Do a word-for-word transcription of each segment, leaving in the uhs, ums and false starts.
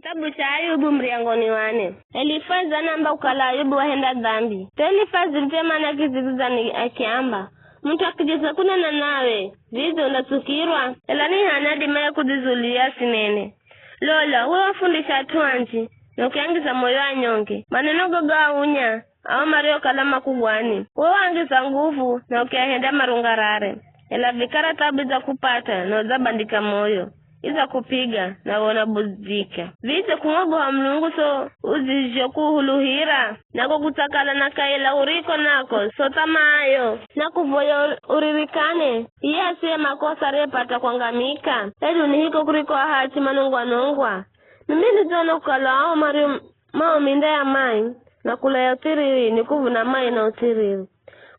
Kitabu cha Ayubu, muryango ni wa nne. Elifazi anamba kukala Ayubu wahenda dhambi. Tse Elifazi muthemani akidzigidzani akiamba, mut'u akijeza kunena nawe, vidze undatsukirwa? Ela ni h'ani adimaye kudzizulia asinene? Lola, we wafundisha at'u anji, na ukiangiza moyo anyonge. Maneno gago aunya ao mariokala makugwani. We waangiza nguvu, na ukiahenda marungarare. Ela vikara thabu idzakupata, na udzabandika moyo, idzakupiga, na we unabuzika. Vidze kumwogoha Mulungu so udzizho kuhuluhira, nako kutsakala na kaila uriko nako so thamaayo, na kuvoya ur-, uririkane, iye asiye makosa ariyepata kwangamika, hedu ni hiko kuriko ahachi manongwa-nongwa. Mimi nidzona kukala ao mario mao minda ya mai, na kulaya uthiriri ni kuvuna mai na uthiriri.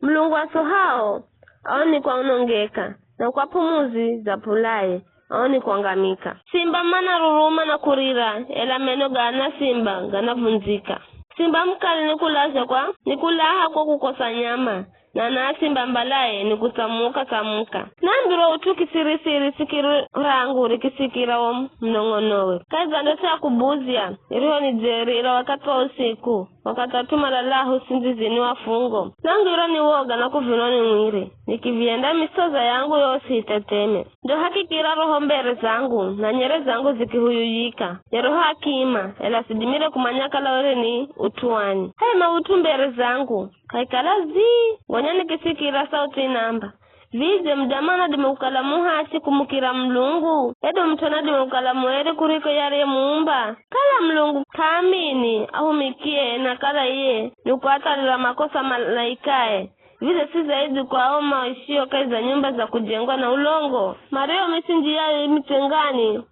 Mulungu asohao, ao ni kwanongeka, na kwa p'umuzi za p'ulaye, ao ni kwangamika. Simba manaruruma na kurira, ela meno ga ana simba ganavundzika. Simba mukali ni kulazha kwa, ni kulaha kwa kukosa nyama, na ana simba mbalaye ni kutsamuka-tsamuka. Nambirwa ut'u kisiri-siri, sikiro rangu rikisikira wo mnong'onowe. Kahi za ndoto ya kubuzya, iriho ni jeri ira wakati wa usiku, wakati at'u malalaho usindzizini wa fungo. Nangirwa ni woga na kuvinwa ni mwiri, nikivihenda misoza yangu yosi itetheme. Ndo hakikira roho mbere zangu, na nyere zangu zikihuyuyika. Ye roho akiima, ela sidimire kumanya kala were ni ut'u wani. H'e maut'u mbere zangu, kaikala zii, gonya nikisikira sauti inamba, vidze mudamana adime kukala muhachi kumukira Mulungu? Hedu mut'u anadime kukala mueri kuriko ye ariyemuumba? Kala Mulungu k'aamini ahumikie na kala iye ni kuathalira makosa malaikae, vidze si zaidhi kwa ao maishio kahi za nyumba za kujengwa na ulongo, mario misinji yayo i mitsengani,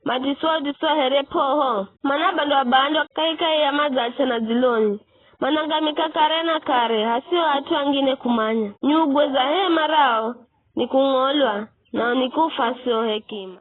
madiswa-diswa here p'oho, manabandwa-bandwa kaikai ya madzacha na dziloni, manangamika kare na kare, hasio at'u angine kumanya. Nyugwe za hema rao ni kung'olwa, nao ni kufa asio hekima.